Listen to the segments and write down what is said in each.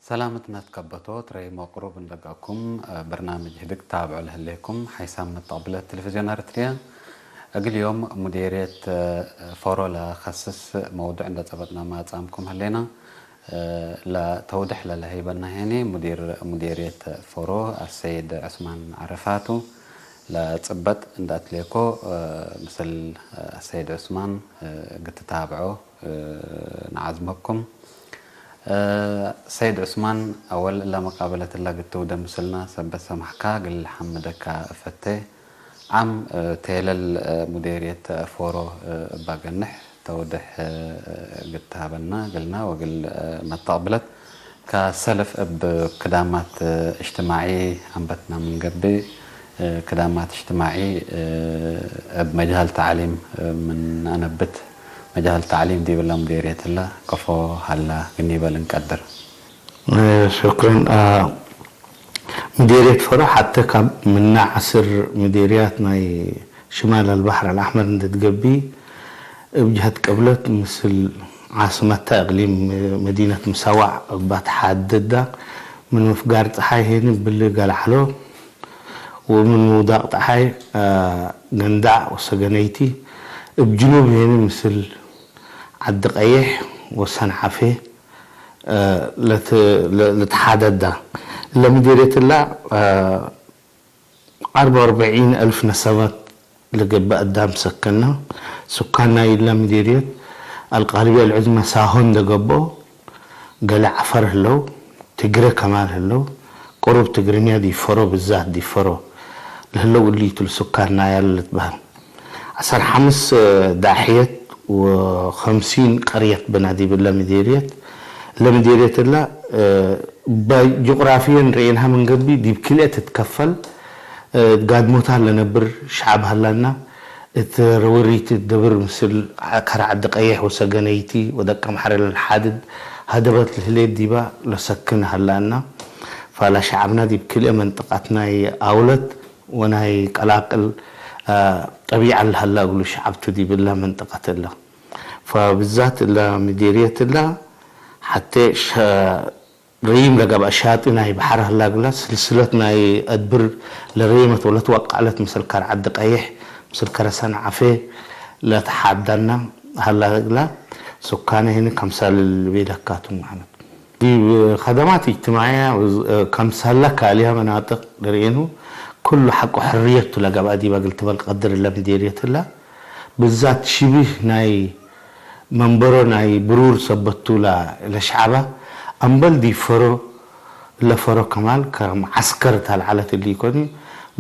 ሰላምት መትከበቶ ትረይ መቅሩብ እንደጋኩም በርናምጅ ህድግ ታብዑ ለህሌኩም ሓይሳም መተቅብለት ቴሌቪዝዮን ኣርትሪያ። እግል ዮም ሙዴርየት ፎሮ ለኸስስ መውዱዕ እንደ ጸበጥና ማጻምኩም ህሌና። ለተውድሕ ለለህይበና ሄኒ ሙዲር ሙዴርየት ፎሮ ኣሰይድ ዑስማን ዓረፋቱ ለጽበጥ እንደ ኣትሌኮ ምስል ኣሰይድ ዑስማን ግትታብዖ ንዓዝመኩም። ሰይድ ዑስማን ኣወል እላ መቃበለት እላ ግትው ደምስልና ሰበት ሰማሕካ ግል ሓምደካ እፈቴ። ዓም ቴለል ሙዴርየት ፎሮ እባ ገንሕ ተውድሕ ግትሃበና ግልና ወግል መተቅብለት ከሰልፍ እብ ክዳማት እጅትማዒ ኣንበትና ምንገብእ ክዳማት እጅትማዒ እብ መጃል ተዕሊም ምን ኣነብት መጃል ተዕሊም ዲብላ ሙዴርየትላ ከፎ ሃላ ግኒበል እንቀድር። ሽክረን። ምዴርየት ፈሮ ሓተ ካብ ምና ዓስር ምዴርያት ናይ ሽማል ኣልባሕር ኣልኣሕመር እንደትገቢ እብ ጅሀት ቅብለት ምስል ዓስመታ እቅሊም መዲነት ምሳዋዕ እባ ተሓደዳ ምን ምፍጋር ፀሓይ ሄኒ ብሊ ገልዓሎ ወምን ምውዳቅ ፀሓይ ገንዳዕ ወሰገነይቲ እብ ጅኑብ ሄኒ ምስል ዓዲ ቀይሕ ወሰንዓፌ ልትሓደዳ ለምዴርየትላ ዓርባ ወርበዒን እልፍ ነሰባት ለገብእ ኣዳም ሰከና ሱካን ናይ ለምዴርየት ኣልቃልብያ ልዕዝመ ሳሆን ደገብኦ ገለ ዓፈር ህለው ትግረ ከማል ህለው ቅሩብ ትግርኛ ዲፈሮ ብዛት ዲፈሮ ለህለው እሊ ትልሱካን ናያል ልትበሃል ዓሰር ሓምስ ዳሕየት ወኸምሲን ቀርየት ብና ዲብ ለምዴርየት ለምዴርየት እላ ጅቁራፍየን ርኤንሃ መንገቢ ዲብ ክልኤ ትትከፈል ጋድሞታ ለነብር ሸዓብ ሃላና እት ረወሪት ደብር ምስል ከረ ዓዲ ቀይሕ ወሰገነይቲ ወደቀ ማሕረ ለልሓድድ ሃደበት ልህሌት ዲባ ለሰክን ሃላና ፋላ ሸዓብና ዲብ ክልኤ መንጠቃት ናይ ኣውለት ወናይ ቀላቅል ጠቢዓ ለሃላ እግሉ ሸዓብቱ ዲብላ መንጠቀት እላ። ፈብዛት እላ ምዴርየት እላ ሓቴ ረይም ለገብአ ሻጢ ናይ በሐር ሀላ እግላ ስልስለት ናይ አድብር ለረይመት ወለትወቀዐለት ምስል ከረ ዐዲ ቀይሕ ምስል ከረ ሰንዓፌ ለተሓዳና ሀላ እግላ ሱካነ ህኒ ከምሳል ልቤለካቱ ማለት ዲብ ከደማት እጅትማዕያ ከምሳላ ካልያ መናጥቅ ልርኤኑ ኩሉ ሐቆ ሕርየቱ ለገብአ ዲብ እግል ትበል ቀድር እለ ምዴርየት እላ ብዛት ሽቢህ ናይ መንበሮ ናይ ብሩር ሰበት ቱ ለሸዕባ፣ አምበል ዲብ ፈሮ፣ እለ ፈሮ ከማል ከም ዐስከር እት አልዐለት እሊ ኢኮኒ፣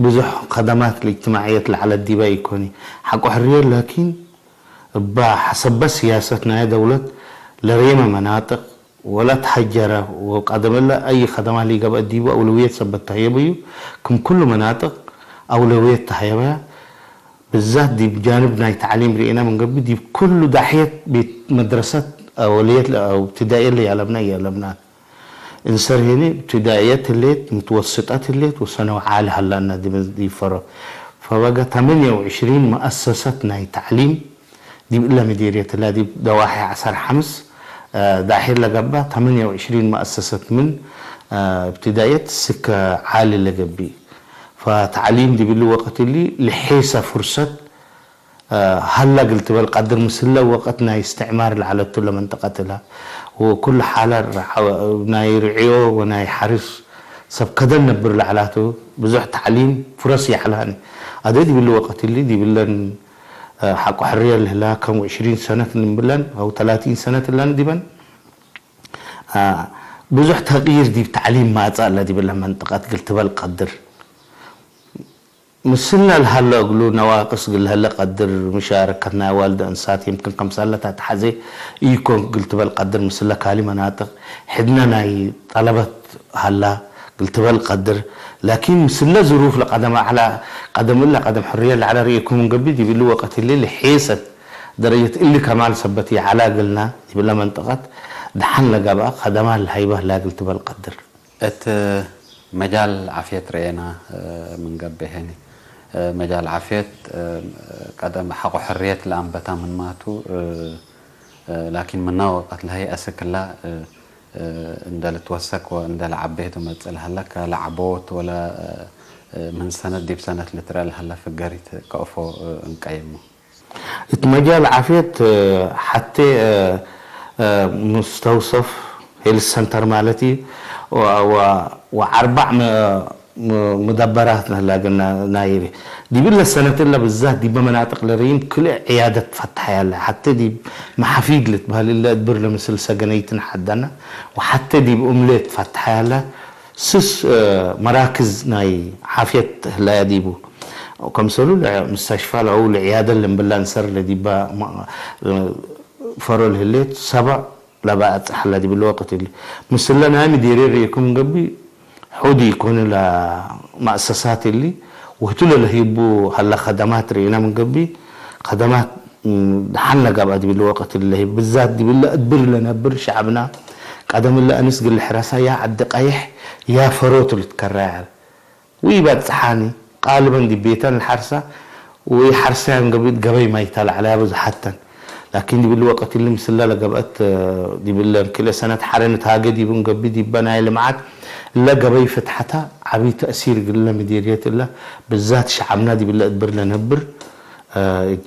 ብዙሕ ከደማት ለእጅትማዕየት ለዐለት ዲበ ኢኮኒ። ሐቆ ሕርየት ላኪን፣ እባ ሐሰበ ስያሰት ናየ ደውለት ለሬመ መናጥቅ ወለ ተሀጀረ ወቀደም እለ አይ ከደማ ሊገብአ ዲቡ አውለውየት ሰበት ተህየቡ እዩ። ክም ኩሉ መናጥቅ አውለውየት ተህየበ። ብዛት ዲብ ጃንብ ናይ ተዕሊም ርኤና ምንገብእ፣ ዲብ ኩሉ ዳሕየት ቤት መድረሰት አወልየት እብትዳእየት ለያለብና እያለብናን። እንሰር ሄኒ እብትዳእየት ህሌት፣ ምትወስጠት ህሌት ወሰነዊ ዓሊ ሀላና ዲብ ፈሮ። ፈበገ ተመንየ ወዕሽሪን መአሰሰት ናይ ተዕሊም ዲብ እለ ምዴርየት እላ ዲብ ደዋሒ ዐሰር ሐምስ ዳሒር ለገባ ተመንየ ወዕሽሪን መአሰሰት ምን እብትዳእየት ስከ ዓሊ ለገብእ። ፈተዕሊም ዲብሉ ወቅት እሊ ልሒሰ ፍርሰት ሀላ እግል ትበል ቀድር ምስለ ወቅት ናይ እስትዕማር ለዐለቱ ለመንጠቀት እላ ወኩሉ ሓለ ናይ ርዕዮ ወናይ ሐርስ ሰብ ከደን ነብር ለዐላቱ ብዙሕ ተዕሊም ፍረስ ይዐላኒ። አደ ዲብሉ ወቅት እሊ ዲብለን ሐቆ ሕርየ ለህላ ከም ዕሽሪን ሰነት እንብለን አው ተላቲን ሰነት እለን ዲበን ብዙሕ ተቅይር ዲብ ተዕሊም ማጸእ እለ ዲብለ መንጠቀት እግል ትበል ቀድር። ምስለ ለሀለ እግሉ ነዋቅስ እግል ለሀለ ቀድር፣ ምሻረከት ናይ አዋልድ አንሳት የምክን ከምሳለ ታትሐዜ ኢኮን እግል ትበል ቀድር፣ ምስለ ካሊ መናጥቅ ሕድነ ናይ ጠለበት ሀላ እግል ትበል ቀድር፣ ላኪን ምስለ ዝሩፍ ለቀደም አዕላ ቀደም እለ ቀደም ሕርየት ለዐለ ርኤኩም እንገብእ ዲብሉ ወቀት እሊ ልሔሰት ደረጀት እሊ ከማል ሰበት ይዐላ እግልና ዲብለ መንጠቀት ደሐን ለገብአ ከደማ ለሀይበ ህላ እግል ትበል ቀድር። እት መጃል ዓፍየት ረኤና ምንገብእ ሄኒ፣ መጃል ዓፍየት ቀደም ሐቆ ሕርየት ለአንበታ ምንማቱ፣ ላኪን ምና ወቀት ለሀይ አስክላ እንደ ልትወሰክ ወእንደ ለዓቤ ትመጽእ ለሀለከ ለዓቦት ወለ ምን ሰነት ዲብ ሰነት ልትረአ ለሀለ ፍገሪት ከእፎ እንቀይሞ። እት መጃል ዓፍየት ሐቴ ሙስተውሰፍ ሄልስ ሰንተር ማለት እዩ። ወአርባዕ ሙደበራት ነህላ ግን ናይሪ ዲብለ ሰነት እለ ብዛት ዲበ መናጥቅ ለርይም ክልእ ዕያደት ፈትሐ ያለ ሐቴ ዲብ መሓፊድ ልትበህል እለ እድብር ለምስል ሰገነይትን ሐዳና ወሐቴ ዲብ እምሌት ፈትሐ ያለ ስስ መራክዝ ናይ ዓፍየት ህላያ ዲቡ ከምሰሉ ሙስተሽፋ ለአው ለዕያደ ለምብላ እንሰር ለዲባ ፈሮ ለህሌት ሰበዕ ለባእጽሕ ለዲብለ ወቅት እሊ ምስለ ናይ ምዲሪ ርኢኩም ገቢ ሑድ ይኮን ለማእሰሳት እሊ ወህቱ ለለህይቡ ሀለ ከደማት ርኢና ምን ገቢ ከደማት ደሓን ለጋብአ ዲብለ ወቅት እሊ ለህይብ ብዛት ዲብለ እድብር ለነብር ሸዕብና ቀደም እለ እንስ ግል ሕረሳ ያ ዓዲ ቀይሕ ያ ፈሮቱ ልትከራያል ውይ በጽሓኒ ቃልበን ዲብ ቤተን ልሓርሳ ውይ ሓርሳያን ገቢት ገበይ ማይታ ለዓለያ ብዙሓተን ላኪን ዲብሊ ወቀት እሊ ምስላ ለገብአት ዲብለን ክልኤ ሰነት ሓረ ንትሃገ ዲቡ እንገቢ ዲበ ናይ ልምዓት እለ ገበይ ፍትሓታ ዓብይ ተእሲር እግለ ምዲርየት እለ ብዛት ሸዓብና ዲብለ እድብር ለነብር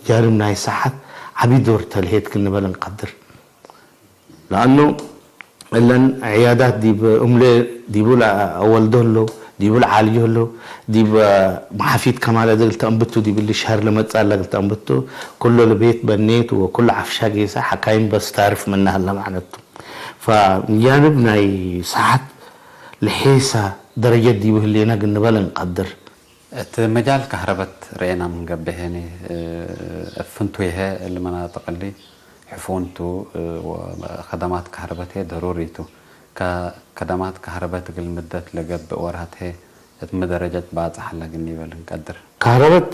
ጃንብ ናይ ሰሓት ዓብይ ዶር ተልሄት ክንበል እንቀድር። ለአኑ እለን ዕያዳት ዲብ እምሌ ዲቡ ለአወልዶ ህለው፣ ዲቡ ለዓልጆ ህለው፣ ዲብ መሓፊት ከማለ እግል ተአንብቱ ዲብሊ ሸህር ለመጽእ እለ እግል ተአንብቱ፣ ኩሎ ለቤት በኔት ወኩሎ ዐፍሻ ጌሰ ሐካይም በስ ታርፍ ምነ ህለ ማዕነቱ። ፈምጃንብ ናይ ሰሓት ለሔሳ ደረጀት ዲቡ ህሌነ እግል ንበል እንቀድር። እት መጃል ካህረበት ረኤና ምን ገብእ ሄኒ፣ እብ ፍንቱይ ህይ እሊ መናጥቅ እሊ ሕፉን ቱ፣ ወከደማት ካህረበት ህይ ደሩሪ ቱ። ከደማት ካህረበት እግል ምደት ለገብእ ወርሀት ህይ እት ሚ ደረጀት ባጽሕ አለ እግል ኒበል እንቀድር። ካህረበት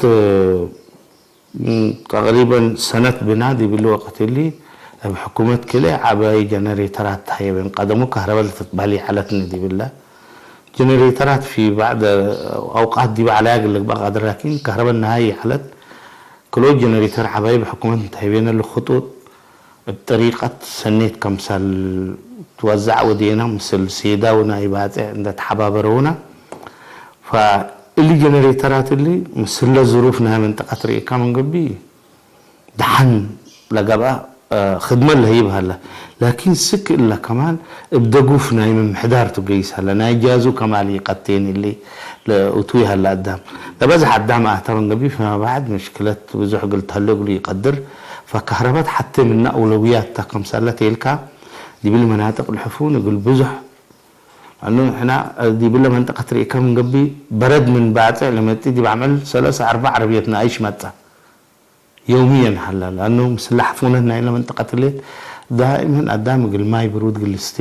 ተቅሪበን ሰነት ብና ዲብሊ ወቅት እሊ እብ ሕኩመት ክልኤ ዐባይ ጀነሬተራት ተሀየበን። ቀደሙ ካህረበት ለትትበህል ይዐለትኒ ዲብለ። ጀነሬተራት ፊ ባዕድ አውቃት ዲብ ዐለያ እግል ልግበእ ቃድር ላኪን ካህረበት ነሃይ ይዐለት። ክልኦት ጀነሬተር ዐባይ እብ ሕኩመት እንተሀይቤነ እሊ ክጡጥ እብ ጠሪቀት ሰኔት ከምሰል ትወዘዕ ወዴነ ምስል ሴዳው ናይ ባጼዕ እንደ ተሓባበረውነ። ፈእሊ ጀነሬተራት እሊ ምስለ ዝሩፍ ናይ መንጠቀት ርኢካ ምን ገብእ ደሓን ለገብአ ክድመት ለህይብ ሀለ። ላኪን ስክ እለ ከማን እብ ደጉፍ ናይ ምምሕዳር ቱ ገይስ ሀለ። ናይ ጃዙ ከማል ኢቀቴን እሊ ለእቱይ ሀለ አዳም። ለበዝሕ አዳም አተረን ገቢ ፈመባዕድ መሽክለት ብዙሕ እግል ተህሌ እግሉ ኢቀድር። ፈካህረበት ሐቴ ምነ አውለውያት ተ ከምሰለ ቴልካ ዲብል መናጥቅ ልሕፉን እግል ብዙሕ አኑ ንሕና ዲብለ መንጠቀት ርኢከ ምን ገቢ በረድ ምን ባጽዕ ለመጽእ ዲብ ዓመል ሰለሰ አርበዕ ዐረብየት ነኣይሽ መጸ። የውምየን ሀላ ለአኑ ምስላ ሕፉነት ናይለ መንጠቀት ሌት ዳኢመን አዳም እግል ማይ ብሩድ እግል ልስቴ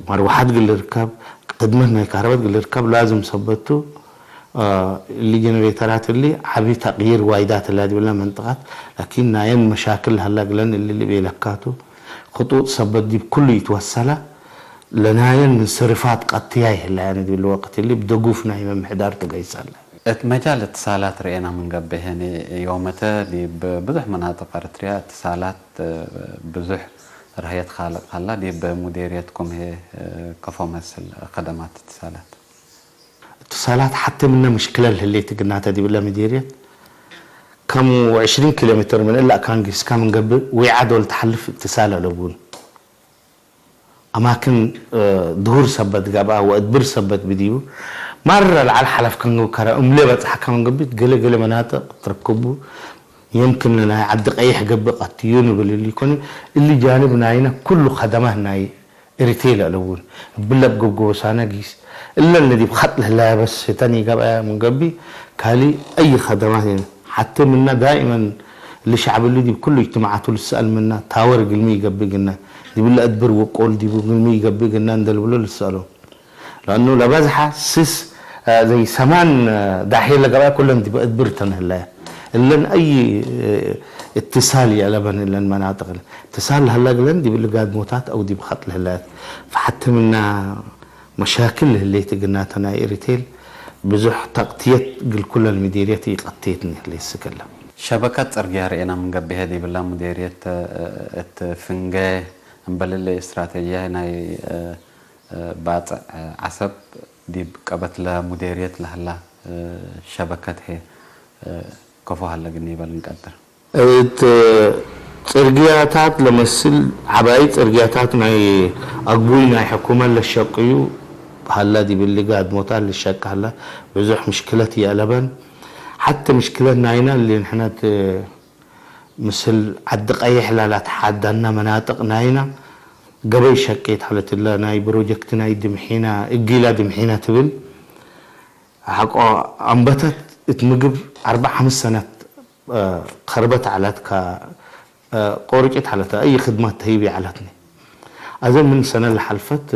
መርወሓት እግል ልርከብ ክድመት ናይ ካህረበት እግል ልርከብ ላዝም ሰበቱ እሊ ጀነሬተራት እሊ ዓቢ ተቅይር ዋይዳት እላ ዲብለ መንጠቀት ላኪን ናየን መሻክል ሀላ እግለን እሊ ልቤለካቱ ክጡጥ ሰበት ዲብ ኩሉ ይትወሰላ ለናየን ምን ስርፋት ቀጥያይ ህላያነ ዲብሊ ወቅት እሊ ብደጉፍ ናይ መምሕዳር ትገይሰለ። እት መጃል እትሳላት ረኤና ምን ገብእ ሄኒ ዮመተ ዲብ ብዙሕ መናጥቅ ኤረትርያ እትሳላት ብዙሕ ረህየት ካልቅ ሀላ ዲብ ሙዴርየትኩም ሄ ከፎ መስል ከደማት እትሳላት። እትሳላት ሐቴ ምነ ምሽክለ ለህሌት ግናተ ዲብለ ምዴርየት ከም ወዕሽሪን ኪሎ ሜትር ምን እለ አካን ጊስካ ምን ገብእ ዊዓ ዶል ተሐልፍ እትሳል አለቡን። አማክን ድሁር ሰበት ገብአ ወእድብር ሰበት ብዲቡ ማረ ለዐል ሐለፍ ከንግብ ከረ እምሌ በጽሐከ ምን ገብእ ገሌ ገሌ መናጥቅ ትረክቡ የምክን ናይ ዐዲ ቀይሕ ገብእ ቀትዩ ንብል እሊ ኮነ እሊ ጃንብ ናይነ ኩሉ ከደማት ናይ ኤሪቴ ለአለውን እብለ እብ ገብገቦሳነ ጊስ እለን ለዲብ ኸጥ ለህላያ በስ ህተን ኢገብአያ ምን ገብእ ካልእ አይ ከደማት የነ ሐቴ ምነ ዳኢመን እሊ ሸዕብ እሊ ዲብ ኩሉ እጅትማዓቱ ልሰአል ምነ ታወር እግልሚ ኢገብእ ግነ ዲብለ እድብር ወቆል ዲቡ እግልሚ ኢገብእ ግነ እንደ ልብሎ ልሰአሎ። ለአኑ ለበዝሐ ስስ ዘይ ሰማን ዳሕየ ለገብአ ኩለን ዲብ እድብር ተን ህላያ እለን አይ እትሳል ይአለበን እለን መናጥቅ እትሳል ለሀላ እግለን ዲብ እሊ ጋድሞታት አው ዲብ ኸጥ ለህላያት ፈሐቲ ምና መሻክል ለህሌት እግናተ ናይ ኤሪቴል ብዙሕ ተቅትየት እግል ኩለን ምዴርየት ኢቀትየትኒ ህሌት ስክ እለ። ሸበከት ጽርግያ ረኤና ምን ገብእ ሄ ዲብላ ምዴርየት እት ፍንገ እምበልለ እስትራተጂያ ናይ ባጽዕ ዓሰብ ዲብ ቀበትለ ሙዴርየት ለሀላ ሸበከት ሄ ከፎ ሀለ ግኒ ይበል እንቀድር። እት ጽርግያታት ለመስል ዓባይ ጽርግያታት ናይ ኣግቡይ ናይ ሕኩመት ለሸቅዩ ሀላ ዲብሊ ጋድሞታት ልሸቅ ሀላ ብዙሕ ምሽክለት የእለበን። ሓተ ምሽክለት ናይና እሊ ንሕነት ምስል ዓዲ ቀይሕ ላላት ሓዳና መናጥቅ ናይና ገበይ ሸቄት ሀለትለ ናይ ፕሮጀክት ናይ ድምሒና እጊላ ድምሒና ትብል ሓቆ ኣንበተት እት ምግብ ኣርባ ሓምስ ሰነት ከርበት ዓላትካ ቆርጭት ዓለተ እይ ክድማት ተሂብ ዓላትኒ ኣዘ ምን ሰነ ለሓልፈት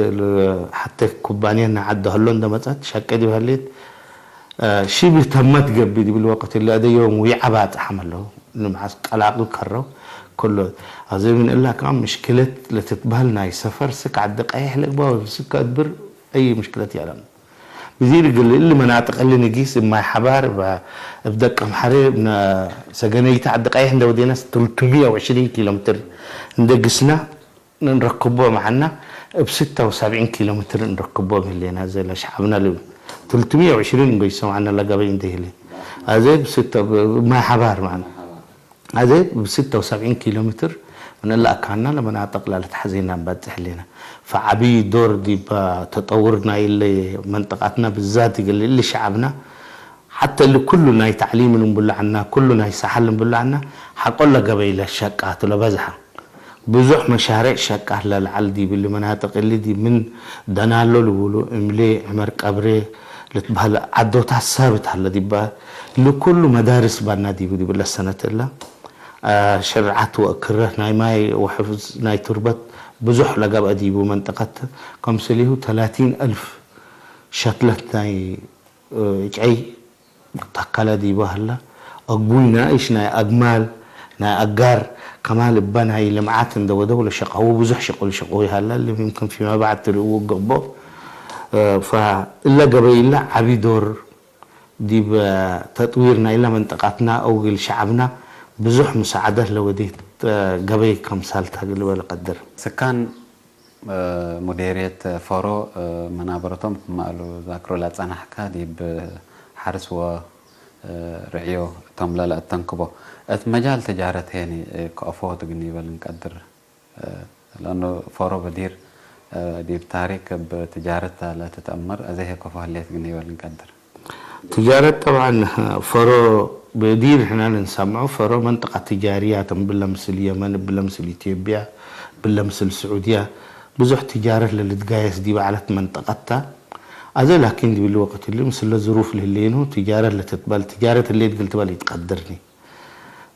ሓተ ኩባንያ ናይ ዓዲ ሀሎ እንደመጻት ሸቄ ዲብ ሀሌት ሽብህ ተመት ገቢ ዲብል ወቅት እለ ኣደዮም ዊዓ ባጽሓም ኣለዉ ንምዓስ ቀላቅል ከረው ኩሎ ኣዘ ምን እላ ከኣ ምሽክለት ለትትበህል ናይ ሰፈር ስክ ዓዲ ቀይሕ ለግባ ስክ ኣድብር ኣይ ምሽክለት ያለም ብዚ ርግል እሊ መናጥቅ እሊ ንጊስ እማይ ሓባር እብ ደቀ ምሓረ ሰገነይቲ ዓዲ ቀይሕ እንደ ወዴናስ ትልቱሚያ ወዕሽሪን ኪሎ ሜትር እንደ ግስና ንረክቦ መዓና እብ ስታ ወሰብዒን ኪሎ ሜትር ንረክቦ ምህሌና ዘለ ሸዓብና ልብል ትልቱሚያ ወዕሽሪን እንጎይሶ መዓና ለገበይ እንደ ህሌ ኣዘ ብስታ ማይ ሓባር መዓና ኣዘ ብስታ ወሰብዒን ኪሎ ሜትር ምንላ ኣካና ለመናጠቅ ላለትሓዘና ንባጽሕ ሌና ፈዓቢ ዶር ዲባ ተጠውር ናይለ መንጠቃትና ብዛት ይግል እሊ ሸዓብና ሓተ እሊ ኩሉ ናይ ታዕሊምን እንብሎ ዓና ኩሉ ናይ ሰሓል እንብሎ ዓና ሓቆ ለገበይ ለሸቃቱ ለበዝሓ ብዙሕ መሻርዕ ሸቃት ለልዓል ዲብሊ መናጥቅ እሊ ዲ ምን ደናሎ ልብሉ እምሌ ዕመር ቀብሬ ልትበህል ዓዶታት ሳብት ሃለ ዲባ ልኩሉ መዳርስ ባና ዲቡ ዲብለ ሰነት እላ ሽርዓት ወእክረህ ናይ ማይ ወሕፍዝ ናይ ቱርበት ብዙሕ ለገብአ ዲቡ መንጠቀት ከምስሊሁ ተላቲን እልፍ ሸትለት ናይ ጨይ ተከለ ዲቡ ሀላ ኣጉይ ናእሽ ናይ ኣግማል ናይ ኣጋር ከማል እባ ናይ ልምዓት እንደ ወደው ለሸቀው ብዙሕ ሽቁል ሽቁ ይሃላ اللي يمكن فيما بعد ትርእዎ ገቦ እለ ገበይላ ዓቢ ዶር ዲብ ተጥዊር ናይላ መንጠቃትና ኣው ግል ሸዓብና ብዙሕ ሙሳዓደት ለወዴት ገበይ ከምሳል ታግል ወለቀድር። ስካን ሙዴርየት ፎሮ መናበረቶም ክማእሉ ዛክሮ ላጸናሕካ ዲብ ሓርስ ወ ርዕዮ እቶም ለለአተንክቦ እት መጃል ትጃረት ሄኒ ከኦፎ ትግኒ ይበል እንቀድር ለአኖ ፎሮ በዲር ዲብ ታሪክ እብ ትጃረት ለትተእመር እዘ ሄኮፎ ህሌት ግኒ ይበል እንቀድር። ትጃረት ጠብዓን ፈሮ ብዲር ሕና ንሰምዖ ፈሮ መንጠቃ ትጃርያ ተም ብለ ምስል የመን ብለ ምስል ኢትዮጵያ ብለ ምስል ስዑድያ ብዙሕ ትጃረት ለልትጋየስ ዲብ ዓለት መንጠቀታ ኣዘ ላኪን ዲብሊ ወቅት እሊ ምስለ ዝሩፍ ልህሌኑ ትጃረት ለትትበል ትጃረት ህሌት ግል ትበል ይትቀድርኒ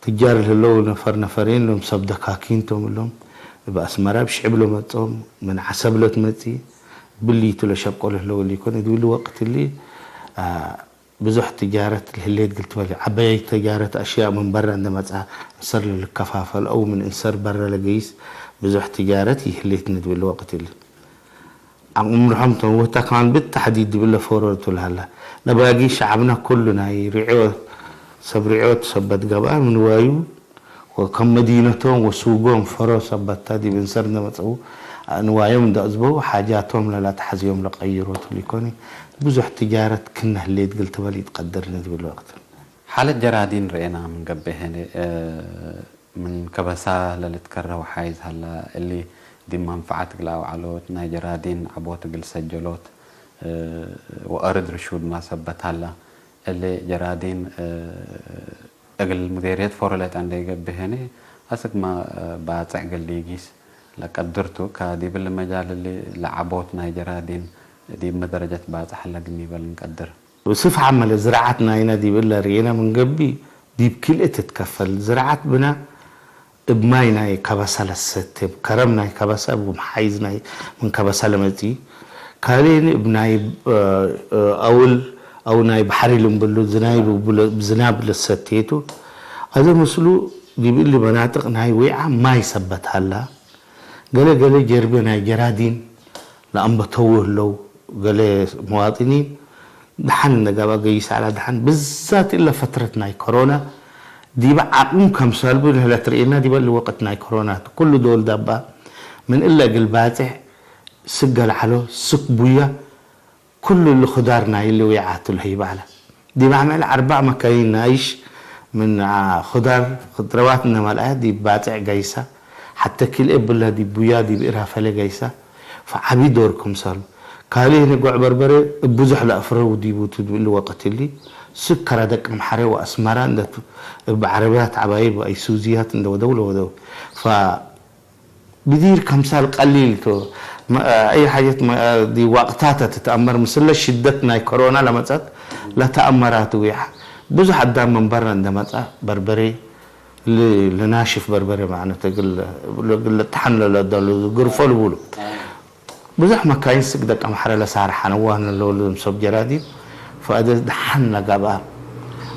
ትጃር ለህለው ነፈር ነፈሬን ሎም ሰብ ደካኪን ቶም እሎም እብ ኣስመራ ብሽዕብ ለመጾም ምን ዓሰብ ለትመጺ ብልይቱ ለሸቆ ለህለው እሊ ኮን እድብሊ ወቅት እሊ ብዙሕ ትጃረት ለህሌት ግል ትበል ዓበያይ ተጃረት ኣሽያ ምን በረ እንደመጻ እንሰር ለልከፋፈል ኣው ምን እንሰር በረ ለገይስ ብዙሕ ትጃረት ይህሌት ንድብሊ ወቅት እሊ ዓቅምርሖም ተንውህታ ከማን ብታሕዲድ ድብለ ፈሮር ትብልሃላ ነባጊ ሸዓብና ኩሉ ናይ ሪዕዮት ሰብ ሪዕዮት ሰበት ገብኣ ምንዋዩ ወከም መዲነቶም ወሱጎም ፈሮ ሰበታ ዲብ እንሰር እንደመጸኡ ንዋዮም እንዳእዝበው ሓጃቶም ለላተሓዝዮም ለቀይሮ ትብሊ ኮኒ ብዙሕ ትጃረት ክነህሌት ግል ትበል ይትቀደር ንድብል ወቅት ሓለት ጀራዲን ርኤና ምን ገብእ ሄነ ምን ከበሳ ለልትከረ ወሓይዝ ሀላ፣ እሊ ዲብ መንፈዓት እግል አውዓሎት፣ ናይ ጀራዲን ዐቦት እግል ሰጀሎት ወአርድ ርሹድማ ሰበት ሀላ። እሊ ጀራዲን እግል ሙዴርየት ፎሮ ሌጠ እንዴ ገብእ ሄነ፣ አስክመ ባጽዕ እግል ሊጊስ ለቀድር ቱ። ከዲብል መጃል እሊ ለዐቦት ናይ ጀራዲን ዲብመ ደረጀት ባጽሕ ሀለ ግኒ በል እንቀድር። ብስፍሓ መለ ዝርዓት ናይና ዲብ እለ ርኤና ምን ገብእ፣ ዲብ ክልኤ ትትከፈል። ዝርዓት ብና እብ ማይ ናይ ከበሳ ለሰቴ፣ እብ ከረም ናይ ከበሳ፣ እብ ጉምሓይዝ ናይ ምን ከበሳ ለመጽኢ፣ ካልኤኒ እብ ናይ ኣውል አው ናይ በሐሪ ልንብሉ ዝናይብ እብ ዝናብ ለሰቴ ቱ። አዘ ምስሉ ዲብ እሊ መናጥቅ ናይ ዊዓ ማይ ሰበት ሀላ። ገሌ ገሌ ጀርቤ ናይ ጀራዲን ለአንበተው ህለው፣ ገሌ መዋጥኒን ደሓን እነጋባ ገይስ ዐላ ደሓን ብዛት እለ ፈትረት ናይ ኮሮና ዲበ ዓቅም ከምሳልቡ ንህለት ርኤና ዲበ እሊ ወቅት ናይ ኮሮና ቱ። ኩሉ ዶል ዳባ من إلا قل باتع سقل على سك بويا كل اللي خضار نايل ويعاتل هي بعلا. دي بعمل أربع مكاين نايش من ع-، خضار، خضروات إنما الآن دي باتع قيسة. حتى كل إبلا دي بويا دي بإرها فلي قيسة. فعبي دور كمسال. كالي نقع بربري بزح لأفرو دي بوتو دي اللي وقت اللي سكر دك محري وأسمران ده بعربيات عبايب وأيسوزيات إنده ودولة ودولة. ف بدير كمسال قليل تو. ما-، أي حاجة ما-، دي وقتها تتأمر. مثل شدة ناي كورونا لما تأت، لا تأمرات ويح. بزح أدام من برا عندما تأ-، بربري، ل-، لناشف بربري معنا تقل، تحن لدلو، قرفل بولو. بزح مكاين سك دك أم حرلا سار حنوان لو لم سب جرادي. فأدى دحن لقبا.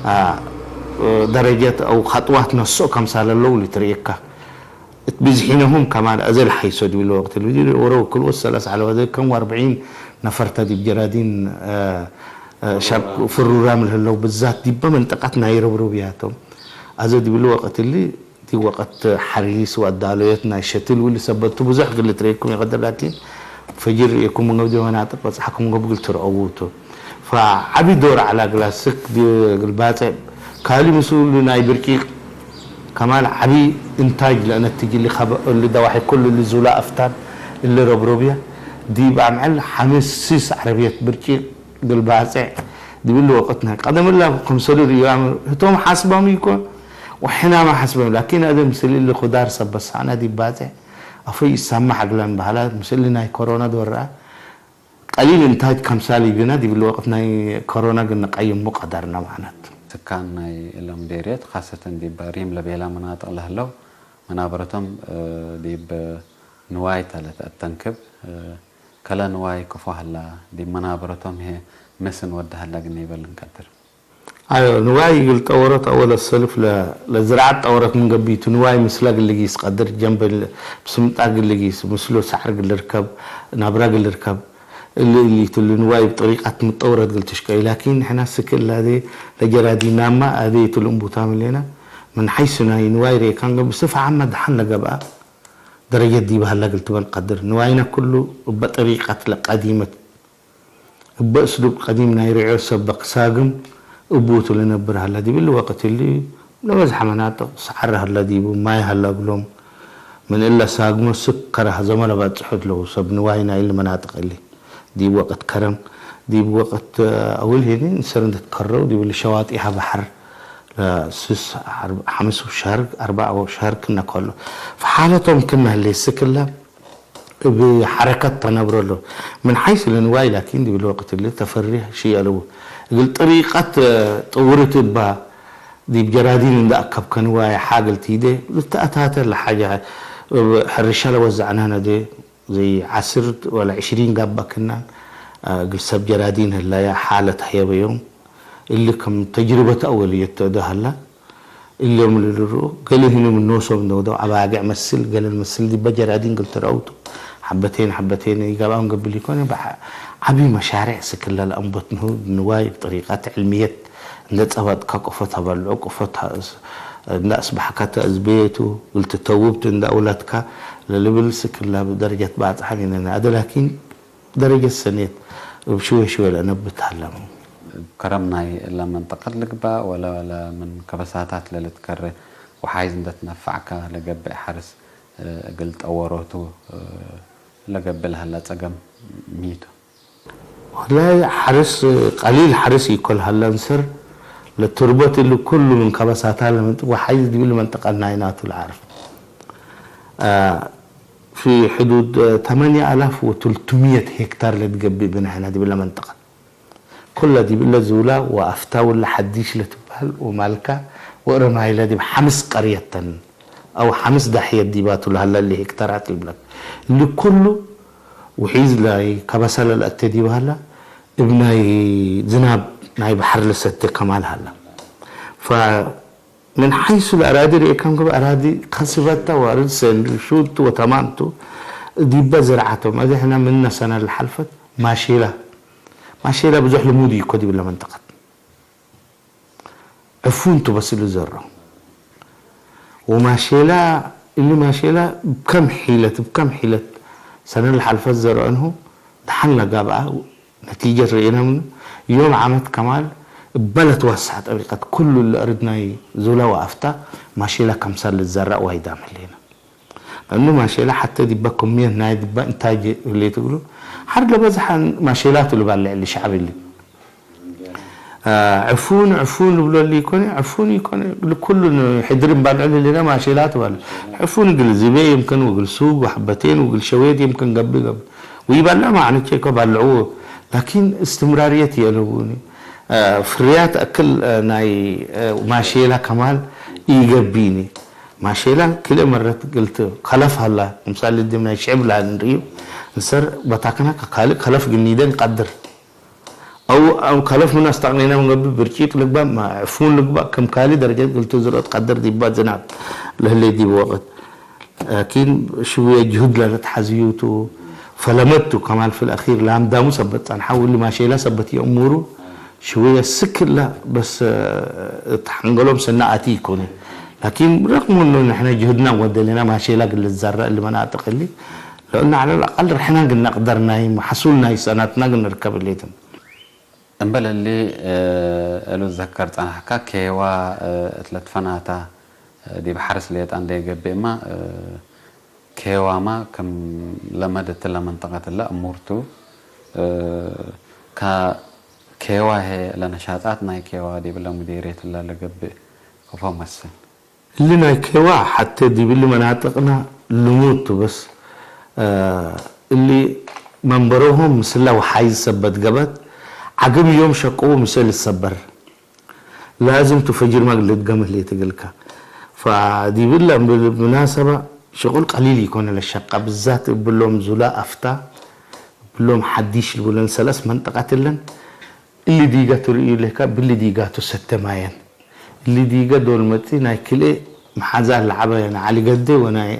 آه، درجة أو خطوات نصو كمسال اللو لتريكا. بزحينهم كمان أزل حيسو دي بالوقت اللي دي ورو كل وسلس على وده كم وأربعين نفر تدي بجرادين، آه، آه، شاب في الرورام اللي هلو بالذات دي بمنطقتنا يربرو بياتهم. أزل دي بالوقت اللي دي وقت حريص وأدالويتنا شتل واللي سبتو بزح قلت ريكم يقدر لكن فجر يكون من قبل مناطق وصحكم قبل ترعوتو. فعبي دور على جلاسك دي الباتع كالي مسؤول ناي بركيق كمال عبي إنتاج لأن تجي اللي خب-، اللي دواحي كل اللي زولا أفتان اللي ربروبيا دي بعمل حمس سيس عربية بركيق بالباتع دي باللي وقتنا قدم الله كم سلور يعمل هتوم حاسبهم يكون وحنا ما حسبهم لكن هذا مسلي اللي خضار سبس أنا دي باتع أفي سامح عقلان بحالات مسلي ناي كورونا دورة قليل إنتاج كمسال يجينا دي بالوقت ناي كورونا قلنا قيم مقدرنا معنات. سكان ناي لمديريت خاصة دي بريم لبيلا مناطق لهلو منابرتهم دي بنواي تالت التنكب كلا نواي كفو هلا دي منابرتهم هي مسن ود هلا قلنا يبل نكتر. أيوة، نواي قلت أورت أول السلف ل-، لزراعة أورت من قبيت نواي مسلا قلقيس قدر جنب ال-، بسمت أقلقيس مسلو سعر قلركب نابرا قلركب اللي اللي تل نواي بطريقة متطورة قلت شكاي لكن إحنا سكل هذه لجرادي ناما هذه تل أنبوتا ملينا من حيث ناي نواي ريكان قبل بصفة عامة دحن لقبا درجة دي بهلا قلت بنقدر نواينا كله بطريقة لقديمة እበ እስሉብ ቀዲም ናይ ርዕዮ ሰብ በክሳግም እቡቱ ልነብር ሀላ ዲብል ወቅት እሊ ለበዝሐ መናጥቅ ሰዓረ ሀላ ዲቡ ማይ ሀላ እግሎም ምን እለ ሳግሞ ስክ ከረ ሀዘሞ ለባጽሑ ድለው ሰብ ንዋይ ናይ እሊ መናጥቅ እሊ ዲብ ወቅት ከረም ዲብ ወቅት አውል ሄኒ እንሰር እንድትከረው ዲብል ሸዋጢሃ በሐር ለስስ ሐምስ ሸህር አርባዕ ሸህር ክነ ከሎ ፈሓለቶም ክነ ህሌ ስክላ እብ ሐረከት ተነብረሎ ምን ሐይስ ለንዋይ ላኪን ዲብ ልወቅት እሊ ተፈሪህ ሽይ አለቡ እግል ጥሪቀት ጥውርት እባ ዲብ ጀራዲን እንዳ አከብከ ንዋይ ሓግል ቲዴ ልተአታተ ለሓጀ እብ ሕርሻ ለወዘዕናነ ዴ ዘይ ዐስር ወላ ዕሽሪን ጋባ ክናን እግል ሰብ ጀራዲን ህላያ ሓለት ሀየበዮም እሊ ከም ተጅርበት አወልየት ተእደ ሀላ እሎም ልልርኡ ገለ ህኑ ምን ኖሶም እንደወደው አባግዕ መስል ገለ ልመስል ዲበ ጀራዲን ግል ትረአውቱ ሐበቴን ሐበቴን ይጋብአም ገብል ይኮነ ዓቢ መሻርዕ ስክለ ለአንቦት ንሁ ንዋይ ብጥሪቀት ዕልምየት እንደ ጸባጥካ ቆፎት አበልዑ ቆፎት እንደ አስባሕካ ተእዝቤቱ ግል ትተውብቱ እንደ አውላትካ ለልብል ስክላ ብደረጀት ባጽሐን ይነነ አደ ላኪን ደረጀት ሰኔት እብ ሽወ ሽወ ለነብት ሀለሙ። ከረም ናይ እለ መንጠቀት ልግባእ ወለ ወለ ምን ከበሳታት ለልትከረ ወሓይዝ እንደ ትነፋዕካ ለገብእ ሐርስ እግል ጠወሮቱ ለገብእ ለሀለ ጸገም ሚቱ። ወላይ ሐርስ ቀሊል ሐርስ ኢኮ ለሀለ እንስር ለትርበት እሊ ኩሉ ምን ከበሳታ ለመንጥቅ ወሓይዝ ዲብል መንጠቀት ናይናቱ ለዓርፍ። في حدود ثمانية آلاف وثلاثمية هكتار ለትገብእ ብናይና ዲብለ መንጠቀት ኩለ ዲብለ ዝውላ ወአፍታ ውላ ሐዲሽ ለትበህል ወማልካ ወእረማይለ ዲብ ሐምስ ቀርየተን አው ሐምስ ዳሕየት ዲባቱ ለሀለ እሊ ሄክታራት ልብለክ እሊ ኩሉ ውሒዝ ላይ ከበሰለ ለአቴ ዲብ ሀላ እብ ናይ ዝናብ ናይ በሐር ልሰቴ ከማል ሀላ ፈ من حيث الأراضي رئي كم كب أراضي خصبت وأرض سند شوت وتمام تو ديبا زرعتهم أدي إحنا من سنة الحلفت ماشيلا ماشيلا بزح لمودي كودي بالله منطقة عفون تو بس اللي زرعوا وماشيلا እሊ ማሼላ ብከም ሒለት ብከም ሒለት ሰነ ለሓልፈት ዘርአንሁ ደሓን ለጋብኣ ነቲጀት ርኢና ምኑ ዮም ዓመት ከማል እበለት ዋሳዕ ጠቢቀት ኩሉ ለእርድ ናይ ዙላ ወኣፍታ ማሼላ ከምሳል ልዘራእ ዋይዳ መሌና። እኑ ማሼላ ሓተ ዲባ ኮሚየት ናይ ዲባ እንታይ ህሌ ትግሉ ሓድ ለበዝሓን ማሼላ ትሉ ባለ ዕሊ ሸዓብ እሊ ዕፉን ዕፉን ልብሎ ሊ ይኮነ ዕፉን ይኮነ ልኩሉ ሕድሪ ባልዕሉ ሌና ማሼላ ትባል ዕፉን ግል ዝቤ يمكن وግል ሱግ وحبتين وግል ሸዌት يمكن ገብ ገብ ويبلع ما عنك كو ባልዕዎ لكن استمرارية የለቡኒ ፍርያት ኣክል ናይ ማሼላ ከማል ይገቢኒ ማሼላ ክልእ መረት ግልት ከለፍ ሃላ ምሳሌ ድም ናይ ሽዕብ ላል ንርእዩ እንሰር በታክና ካልእ ከለፍ ግኒደን ቀድር أو أو كلف من استغنينا من قبل برشيت لقبا ما عفون لقبا كم كالي درجة قلت زرت قدر ديبا زناب لهلي ديب وقت لكن شوية جهد لا تحزيوتو فلمتو كمال في الأخير لام دامو سبت أنا حاول ما شيء لا سبت يأمورو شوية سكلا بس تحنقلهم سنة أتي يكوني لكن رغم إنه نحن جهدنا ودلنا ما شيء لا قل الزرع اللي مناطق اللي لأن على الأقل رحنا قلنا قدرنا محصولنا سنتنا قلنا نركب الليتم እምበለሊ እሉ ዘከር ጸናሕካ ኬዋ እትለትፈናታ ዲብ ሓርስ ሌጣ እንደ ገብእማ ኬዋማ ከም ለመድ እትለ መንጠቀትለ እሙርቱ ካ ኬዋ ሄ ለነሻጣት ናይ ኬዋ ዲብለ ሙዲርየትለ ለገብእ ክፎ መስል። እሊ ናይ ኬዋ ሐቴ ዲብሊ መናጥቅና ልሙድ ቱ በስ እሊ መንበሮሆም ምስላ ወሓይዝ ሰበት ገበት ዓግም ዮም ሸቅዎ ምሰል ሰበር ላዝም ቱ ፈጅር ማግ ልድገምህ ሌትግልካ ፈዲብላ ብናሰባ ሽቁል ቀሊል ይኮነ ለሸቃ ብዛት እብሎም ዙላ ኣፍታ እብሎም ሓዲሽ ልቡለን ሰለስ መንጠቃትለን እሊ ዲጋ ትርእዩ ለካ ብሊ ዲጋ ቱ ሰተ ማየን እሊ ዲጋ ዶል መጺ ናይ ክልኤ መሓዛ ለዓበ ናይ ዓሊ ገዴ ወናይ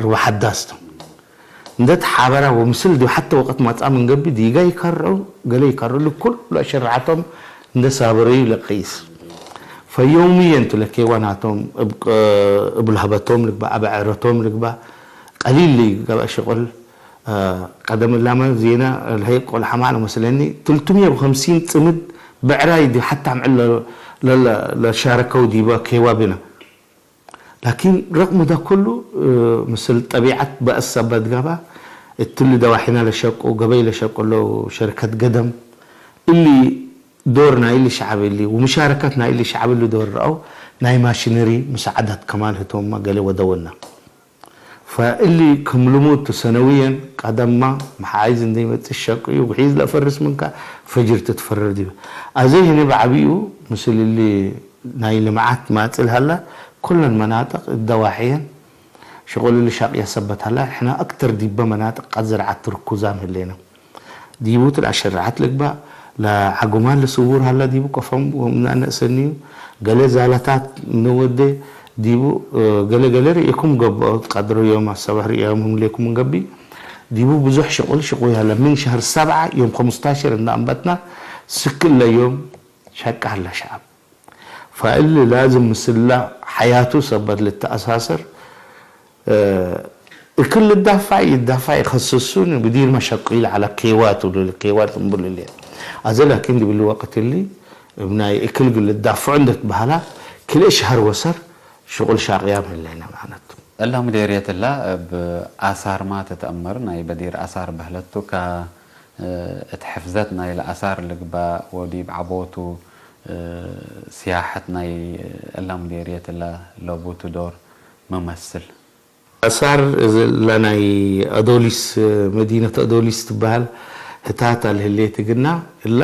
ርዋ ሓዳስ ቶም እንደ ተሓበራ ወምስል ዲ ሓተ ወቀት ማጻ ምን ገቢ ዲጋ ይከርዑ ገለ ይከርዑ ልኩል ለሸርዓቶም እንደ ሳበረዩ ለቀይስ ፈየውምየን ቱ ለኬዋ ናቶም እብ ለህበቶም ልግባ ኣብ ዕረቶም ልግባ ቀሊል ገባ ሽቁል ቀደም ላመ ዜና ለሀይ ቆልሓማ ለመስለኒ ትልቱምየ ወኸምሲን ጽምድ ብዕራይ ዲ ሓታ ምዕል ለሻረከው ዲበ ኬዋ ብና ላኪን ረቅም ዳ ኩሉ ምስል ጠቢዓት በእስ ሰበት ገባ እትሉ ደዋሒና ለሸቁ ገበይ ለሸቁ ለው ሸርከት ገደም እሊ ዶር ናይ እሊ ሸዓብ እሊ ውምሻረከት ናይ እሊ ሸዓብ እሊ ዶር ረአው ናይ ማሽነሪ ሙሳዓዳት ከማን ህቶማ ገሌ ወደወና። ፈእሊ ክም ልሙድ ቱ ሰነውየን ቀደማ መሓይዝ እንደይመጽእ ሸቅዩ ውሒዝ ለፈርስ ምንካ ፈጅር ትትፈረር ዲበ። ኣዘይ ህነ ብዓቢኡ ምስል እሊ ናይ ልምዓት ማጽል ሃላ ኩለን መናጥቅ እደዋሕየን ሽቁል እሊ ሻቅያ ሰበት ሃላ ሕና ኣክተር ዲበ መናጥቅ ቀድ ዘርዓት ትርኩዛም ህሌና። ዲቡ ትል ኣሸርዓት ልግባእ ለዓጉማን ለስውር ሀላ ዲቡ ቀፎም ወምናነ እሰንዩ ገሌ ዛላታት ንወዴ ዲቡ ገሌ ገሌ ርእኩም ገብኦ ቀድሮ ዮም ኣሰባህ ርእዮም ህምሌኩም እንገቢ ዲቡ ብዙሕ ሽቁል ሽቁይ ሀለ ምን ሸህር ሰብዓ ዮም ከሙስታሽር እንዳ ኣንበትና ስክለ ዮም ሸቃ ሀለ ሸዓብ ፈእሊ ላዝም ምስላ ሐያቱ ሰበት ልተኣሳሰር እክል ልዳፋዕ ይዳፋዕ ይኸስሱን ብዲር መሸቁ ይልዓላ ኬዋ ትብሉ ኬዋ ትንብሉ ሌ ኣዘ ላኪን ድብሉ ወቅት እሊ እብናይ እክል ግል ልዳፍዑ እንደት በሃላ ክልእ ሸህር ወሰር ሽቁል ሻቅያ ምህለይና ማዕነቱ። እላ ሙዴርየት እላ እብ ኣሳርማ ትትአመር ናይ በዲር ኣሳር በህለቱ ከ እት ሕፍዘት ናይለ ኣሳር ልግባእ ወዲብ ዐቦቱ ስያሐት ናይ እላ ሙዴርየት እላ ለቡቱ ዶር መመስል። ኣሳር እላ ናይ ኣዶሊስ መዲነት ኣዶሊስ ትበሃል ህታት ኣልህሌት እግና እላ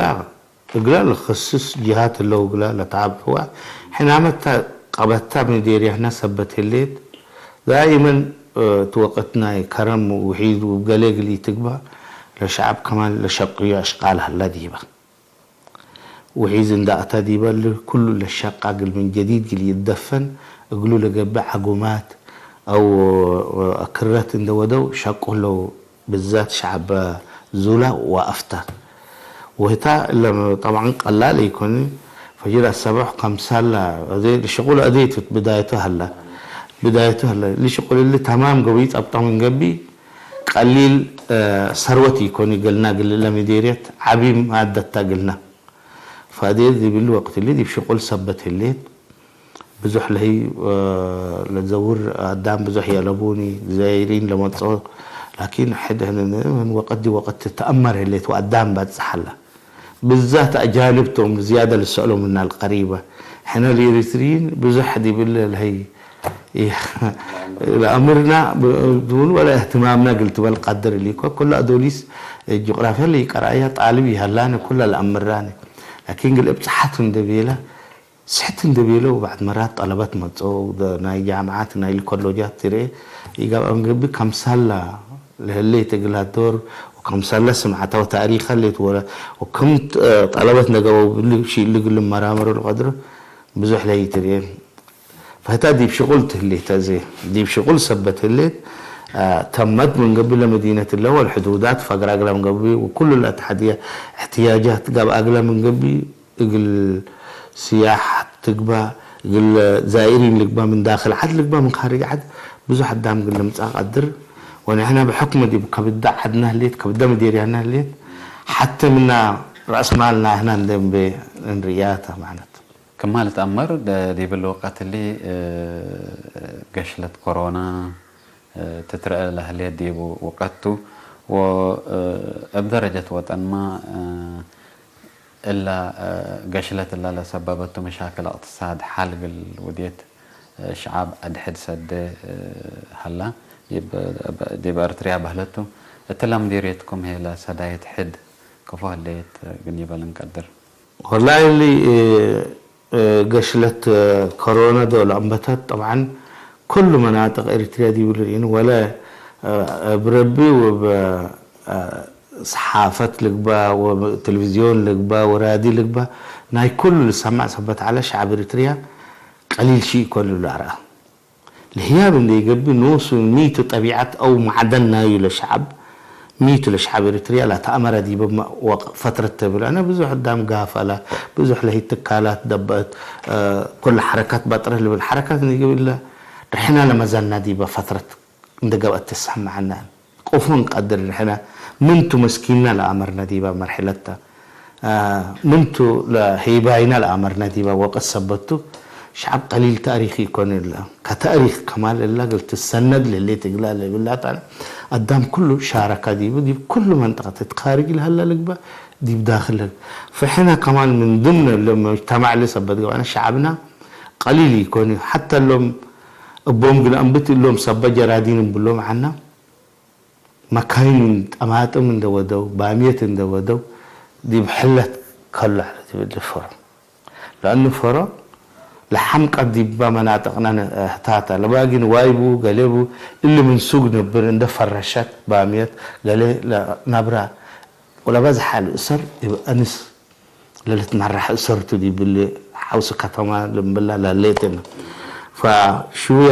እግላ ለኸስስ ጅሃት እለው እግላ ለተዓብ ሕዋ ሕናመት ታ ቀበታ መዴርያህና ሰበት ህሌት ዳይመን ትወቀት ናይ ከረም ውሒድ ውብ ገሌ ግሊ ትግባ ለሸዓብ ከማን ለሸቅዮ ኣሽቃል ሀላ ዲባ። ውሒዝ እንዳ ኣታ ዲበ እሊ ኩሉ ለሸቃ እግል ምን ጀዲድ ግል ይደፈን እግሉ ለገብእ ዐጉማት አው አክረት እንደ ወደው ሸቁ ለው ብዛት ሸዐበ ዙላ ወአፍታ። ወህታ እለ ጠብዓን ቀላል ኢኮኒ ፈጅር አሰብሕ ከምሳላ ሽቁል አዴቱ ብዳየቱ ሀላ። بدايته هلا ليش يقول اللي تمام قوي أبطأ من قبي قليل ثروتي يكون قلنا قل لمديرية عبي ما أدتا قلنا. فدي دي بالوقت اللي دي بشغل سبت الليل بزح لهي لزور أدام بزح يلبوني زايرين لمنصور. لكن حد من وقت دي وقت تأمر الليل وأدام بعد سحلة. ብዛት ኣጃንብቶም ዝያዳ ልስዕሎም እና ልቀሪበ ሕነ ልኤሪትሪን ብዙሕ ዲብል ለሀይ ለኣምርና ብውን ወላ እህትማምና ግል ትበል ቀድር ሊኮ ኩላ ኣዶሊስ ጅቕራፍያ ለይቀርኣያ ጣልብ ይሃላነ ኩላ ለኣምራነ ላኪን ግል እብፅሓት እንደቤላ ስሕት እንደቤለው ባዕድ መራት ጠለበት መጾ ናይ ጃምዓት ናይ ኮሎጃት ትሬ ይጋብ ኣንገቢ ከምሳላ ለህሌት እግል ኣዶር ወከምሳላ ስምዓታዊ ታሪኸ ሌት ወረ ወከም ጠለበት ነገበው ብሊ ሽኢሉ ግል መራመሩ ልቀድር ብዙሕ ለይትርኤ ፈታ ዲብ ሽቁል ትህሌት እዚ ዲብ ሽቁል ሰበት ህሌት ተመት መንገቢ ለመዲነት ለወል ሕዱዳት ፈግራ ግላ መንገቢ ወኩሉ ለተሓድያ እሕትያጃት ጋብ ኣግላ መንገቢ እግል ስያሕ ትግባ እግል ዛኢሪን ልግባ ምን ዳክል ዓድ ልግባ ምን ካርጅ ዓድ ብዙሕ ኣዳም ግል ልምጻእ ቀድር ወንሕና ብሕክም ዲብ ከብዳ ዓድና ህሌት ከብዳ መዴርያና ህሌት ሓተ ምና ራእስ ማልና ህና እንደንበ እንርእያታ ማለት ክማል ትኣምር ዲብል ወቀትሊ ገሽለት ኮሮና ትትረአ ለህሌት ዲቡ ወቀቱ ወእብ ደረጀት ወጠንማ እላ ገሽለት እላ ለሰበበቱ መሻክል እቅትሳድ ሓል ግል ውዴት ሸዓብ ኣድሕድ ሰደ ሀላ ዲብ ኤርትርያ በህለቱ እት ለምዲርየትኩም ሄለ ሰዳየት ሕድ ከፎ ህሌት ግኒበል እንቀድር። ወላሂ እሊ ገሽለት ኮሮና ዶ ለአንበተት ጠብዓን ኩሉ መናጥቅ ኤሪትርያ ዲቡ ልርኢን ወለ ብረቢ ወብ ሰሓፈት ልግባ ወብ ቴሌቪዝዮን ልግባ ወራዲ ልግባ ናይ ኩሉ ልሰማዕ ሰበት ዓለ ሸዓብ ኤሪትርያ ቀሊል ሺ ኢኮን ልብሎ ኣርኣ። ለህያብ እንደ ይገቢ ንሱ ሚቱ ጠቢዓት አው ማዕደን ናዩ ለሸዓብ ሚቱ ለሸዓብ ኤሪትርያ ላተአመረ ዲበ ፈትረት ተብል አነ ብዙሕ ዳም ጋፈላ ብዙሕ ለሂ ትካላት ደበአት ኩለ ሐረካት ባጥረ ልብል ሐረካት ንግብለ ድሕና ለመዘና ዲበ ፈትረት እንደ ገብአት ትሰማዓና። ቆፎን ቀድር ንሕና ምንቱ መስኪና ለአመርና ዲባ መርሕለታ ምንቱ ለሄባይና ለአመርና ዲባ ወቀት ሰበቱ ሸዓብ ቀሊል ታሪክ ይኮን እላ ከተእሪክ ከማል እላ ግል ትሰነድ ለሌት እግላ ለብላታ አዳም ኩሉ ሻረካ ዲቡ ዲብ ኩሉ መንጠቀት ትካርጅ ለሀላ ልግባ ዲብ ዳክል ፈሕና ከማል ምን ድምነ ለመጅተማዕ ለሰበት ገብአና ሸዓብና ቀሊል ይኮን እዩ ሓታ ሎም እቦም ግን አንብት እሎም ሰበ ጀራዲን እንብሎም ዓና መካይን ጠማጥም እንደወደው ባምየት እንደወደው ዲብ ሕለት ከሎ ዓለ ዲብል ፈሮ ለአኑ ፈሮ ለሐምቀት ዲባ መናጠቅና ህታታ ለባጊን ዋይቡ ገሌቡ እሊ ምን ሱግ ነብር እንደ ፈረሸት ባምየት ገሌ ናብራ ወለበዝሓ ልእሰር እብ አንስ ለልትመራሕ እሰርቱ ዲብሊ ሓውሲ ከተማ ልምብላ ላለየትና ፈሽውየ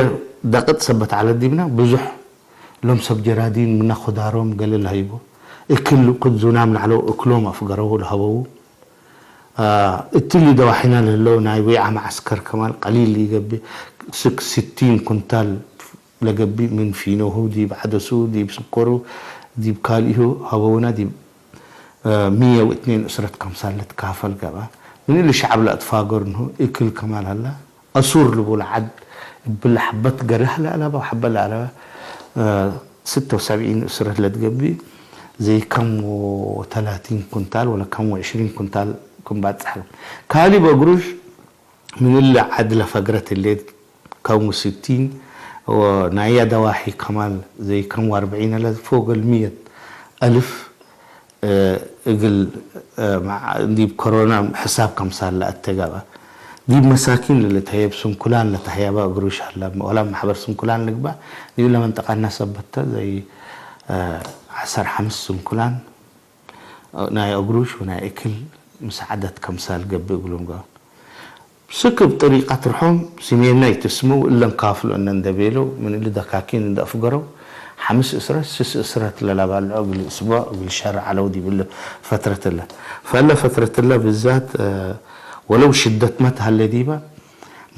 ደቅጥ ሰበት ዓለ ዲብና ብዙሕ ሎም ሰብ ጀራዲን ምና ኮዳሮም ገለ ለሃይቦ እክል ኩድ ዙናም ናዕለው እክሎም ኣፍገረው ለሀበው እትሊ ደዋሒና ለህለው ናይ ወይዓ መዓስከር ከማል ቀሊል ይገቢ ስክ ስቲን ኩንታል ለገቢ ምን ፊኖሁ ዲብ ዓደሱ ዲብ ስኮሩ ዲብ ካልኢሁ ሀበውና ዲብ ሚየ ወእትኔን እስረት ከምሳል ልትካፈል ገብአ። ምን እሊ ሸዕብ ለአትፋገር እንሁ እክል ከማል ሀላ። አሱር ልቡል ዐድ እብለ ሐበት ገርህ ለአለባ ሐበ ለአለባ ስተ ወሰብዒን እስረት ለትገቢ ዘይ ከም ወተላቲን ኩንታል ወለ ከም ወዕሽሪን ኩንታል ክም ባጽሕ። ካሊ በግሩሽ ምን እለ ዐድ ለፈግረት ህሌት ከም ውስቲን ወናያ ደዋሒ ከማል ዘይ ከም ወአርብዒን አለ ፎቅ አልሚየት አልፍ እግል ዲብ ኮሮና ሕሳብ ከምሳል ለአተጋባ ዲብ መሳኪን ለልትሀየብ ስንኩላን ለተሀያባ ግሩሽ ሀላ ወላ ማሕበር ስንኩላን ልግባእ ዲብ ለመንጠቃና ሰበተ ዘይ ዐሰር ሐምስ ስንኩላን ናይ አግሩሽ ወናይ እክል ምሳዓደት ከምሳል ገብእ እግሉም ገብእ። ስክብ ጥሪቀት ርሖም ስሜና ይትስምው እለን ካፍሎ እነ እንደቤለው ምን እሊ ደካኪን እንደ አፍገረው ሐምስ እስረት ስስ እስረት ለላባልዖ እግል እስቦዕ እግል ሸር ዐለው ዲብለ ፈትረት እለ። ፈለ ፈትረት እለ ብዛት ወለው ሽደት መት ሀለ ዲባ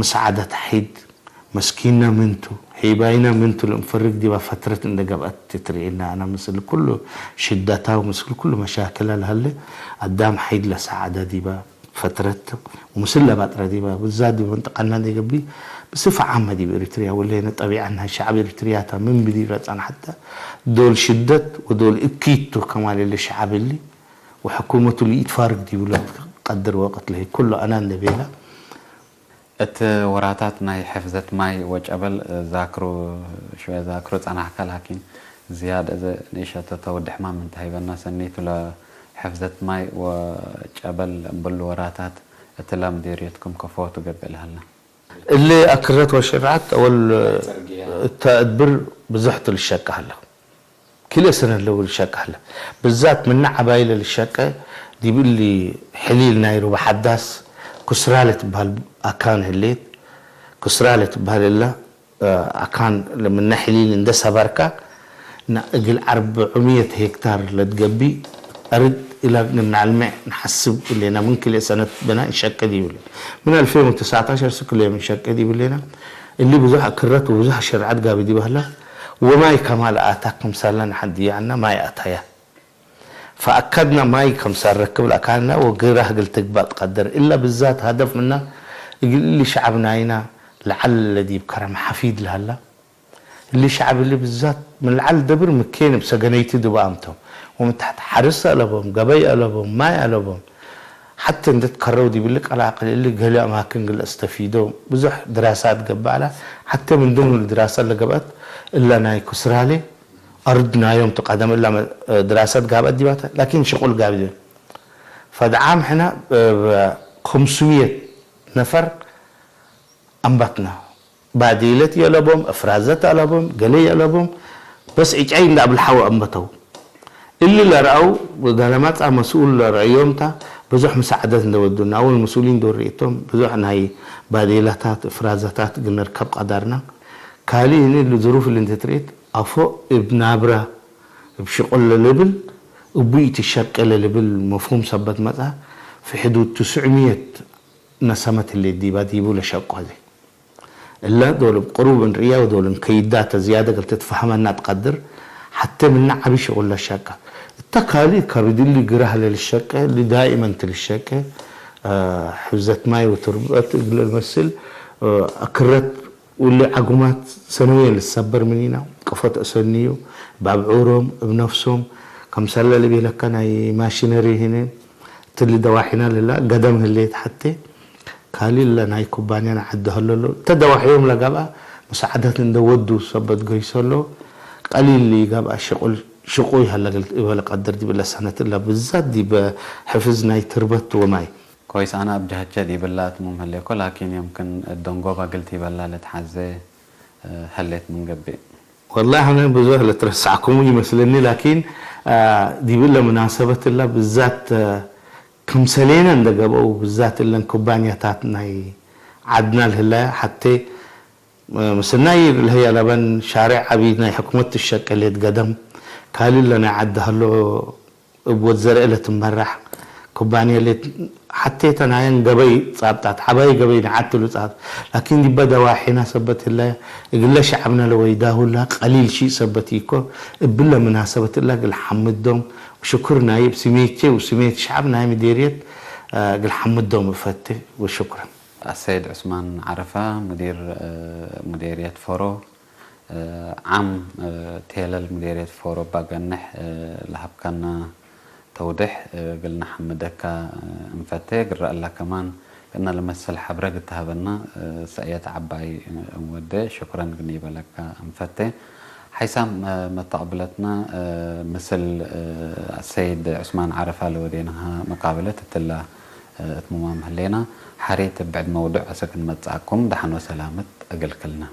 ምሳዓደት ሒድ መስኪና ምንቱ ሄባይና ምንቱ ለእንፈርግ ዲባ ፈትረት እንደገባት ትትርኤና ኣና ምስል ኩሉ ሽዳታው ምስል ኩሉ መሻከላ ለሃለ ኣዳም ሓይድ ለሰዓዳ ዲባ ፈትረት ምስል ለባጥረ ዲባ ብዛ ዲቦ እንጠቃና እንደገቢ ብስፋ ዓመ ዲብ ኤሪትሪያ ወለነ ጠቢዓ ናይ ሸዓብ ኤሪትሪያታ ምን ብዲብ ለጸናሕተ ዶል ሽደት ወዶል እኪቱ ከማል ለሸዓብ እሊ ወሕኩመቱ ለኢትፋርግ ዲብሎ ቀድር ወቅት ለሄ ኩሉ ኣና እንደቤላ እቲ ወራታት ናይ ሕፍዘት ማይ ወጨበል ዛክሩ ሽወ ዛክሩ ጸናሕካ ላኪን ዝያድ እዚ ንእሸቶ ተወዲ ሕማም እንተሂበና ሰኒቱ ለሕፍዘት ማይ ወጨበል እምብሉ ወራታት እቲ ለምዲርየትኩም ከፈወቱ ገብእ ልሃልና። እሊ ኣክረት ወሽርዓት ኣወል እታ እድብር ብዙሕ ትልሸቅ ሃለ ክልእ ሰነ ኣለዉ ልሸቅ ሃለ ብዛት ምና ዓባይ ለልሸቀ ዲብሊ ሕሊል ናይ ሩባ ሓዳስ ኩስራለ ትበሃል ኣካን ህሌት ኩስራለ ትበሃል እላ ኣካን ለምና ሕሊል እንደ ሰበርካ ና እግል ኣርብዕምየት ሄክታር ለትገቢ ኣርድ ኢላ ንምናልምዕ ንሓስብ እሌና ምን ክልኤ ሰነት በና እንሸቅድ ይብል ምን ኣልፌን ወተስዓታሸር ስክሌ እንሸቅድ ይብሌና እሊ ብዙሕ ክረት ወብዙሕ ሽርዓት ጋቢ ዲባህላ ወማይ ከማል ኣታ ክምሳላ ንሓዲ ያዕና ማይ ኣታያ ፈኣካድና ማይ ከምሳ ረክብ ለኣካልና ወግራ ህግል ትግባእ ትቀደር እላ ብዛት ሃደፍ ምና እግል እሊ ሸዓብ ናይና ለዓል ለዲብ ከረም ሓፊድ ለሃላ እሊ ሸዓብ እሊ ብዛት ምን ለዓል ደብር ምኬን ብሰገነይቲ ድባኣምቶም ወምታሕት ሓርስ ኣለቦም ገበይ ኣለቦም ማይ ኣለቦም ሓተ እንደት ከረው ዲብሊ ቀላቅል እሊ ገለ ኣማክን ግለ እስተፊዶ ብዙሕ ድራሳት ገባዕላ ሓተ ምን ድኑ ድራሳ ለገባት እላ ናይ ኩስራሌ ኣርድ ናዮም ተቃደም እላ ድራሳት ጋብኣት ዲባታ ላኪን ሽቁል ጋብ ፈድዓም ሕና ከምሱምየት ነፈር ኣንባትና ባዴለት የለቦም እፍራዘት ኣለቦም ገለ የለቦም በስ ዕጫይ እንዳ ብልሓው ኣንበተው እሊ ለረኣው ዳለማጻ መስኡል ለረአዮምታ ብዙሕ ምሳዕደት እንደወዱና እውን መስኡሊን ዶ ርእቶም ብዙሕ ናይ ባዴላታት እፍራዘታት ግነርከብ ቀዳርና ካልእ ይንል ዝሩፍ ልንትትሬት ኣፎ እብ ናብራ እብ ሽቆል ለልብል እቡይ ትሸቀለ ልብል መፍሁም ሰበት መጻ في حدود تسعمية ነሰመት ህሌት ዲባ ዲቡ ለሸቆ ሀዜ። እላ ዶል እብ ቅሩብ እንርእያ ወዶል እንከይዳ ተዝያደ ገልተ ትፈሀመና ትቀድር ሐቴ ምነ ዐቢ ሽቁል ለሸቀ። እተ ካልእ ካብ እድሊ ግራህ ለልሸቀ እሊ ዳኢመን ትልሸቀ ሕፍዘት ማይ ወትርበት እግል መስል አክረት ውሊ ዐጉማት ሰነውየን ልትሰበር ምኒና፣ ቀፎ ተእሰንዩ፣ እብ አብዑሮም፣ እብ ነፍሶም፣ ከምሰለ ልቤለካ ናይ ማሽነሪ ህነ፣ እትሊ ደዋሒና ልላ፣ ገደም ህሌት ሐቴ፣ ካሊ እለ ናይ ኩባንያ ንዓዲ ሀለሎ፣ እተ ደዋሕዮም ለገብአ፣ ሙሳዓደት እንደ ወዱ ሰበት ገይሶ ሎ፣ ቀሊል ገብአ ሽቁል ሽቁይ ሀለ እበለ ቀድር ዲብለ ሰነት እለ፣ ብዛት ዲበ ሕፍዝ ናይ ትርበት ወማይ። ኮይስ፣ አነ አብ ጀሀቼ ዲብላ እትሙም ህሌኮ፣ ላኪን የምክን እት ደንጎባ ግልት ይበላ ለትሐዜ ሀሌት ምን ገብእ። ወላሂ አነ ብዙሕ ለትረሳዕኩሙ ይመስለኒ፣ ላኪን ዲብለ ሙናሰበት እላ ብዛት ክምሰሌነ እንደ ገብአው ብዛት እለን ኩባንያታት ናይ ዐድና ልህለያ ሐቴ ምስናይ ለህያ ለበን ሻሬዕ ዐቢ ናይ ሕኩመት ትሸቀሌት ገደም ካልእ ለናይ ዐዲ ሀሎ እብ ወድ ዘርእ ለትመራሕ ኩባንያ ሌት ሐቴ ተናየን ገበይ ጻብጣት ዐባይ ገበይ ንዓት ትሉ ጻብጥ ላኪን ዲበ ደዋሒና ሰበት ህለ እግለ ሸዐብነ ለወይዳሁላ ቀሊል ሺእ ሰበት ኢኮ እብለ ምናሰበት እላ እግል ሐምዶም ሽኩር ናይ እብ ስሜቼ ወስሜት ሸዐብ ናይ ምዴርየት እግል ሐምዶም እፈቴ ወሽኩረን። አሰይድ ዑስማን ዓረፋ፣ ሙዲር ሙዴርየት ፎሮ፣ ዓም ቴለል ሙዴርየት ፎሮ ባገንሕ ለሀብካና ተውድሕ እግል ነሐምደካ እንፈቴ። ግረአላ ከማን እነ ለመሰል ሐብረ ግተሀበና ሰእየት ዐባይ እንወዴ ሹክረን ግኒበለካ እንፈቴ። ሓይሳም መተቅብለትና ምስል አሰይድ ዑስማን ዓረፋ ለወዴንሃ መቃብለት እትላ እትሙማም ህሌና፣ ሐሬት እብ ብዕድ መውዱዕ አሰክ እንመጽአኩም፣ ደሐን ወሰላመት እግል ክልና።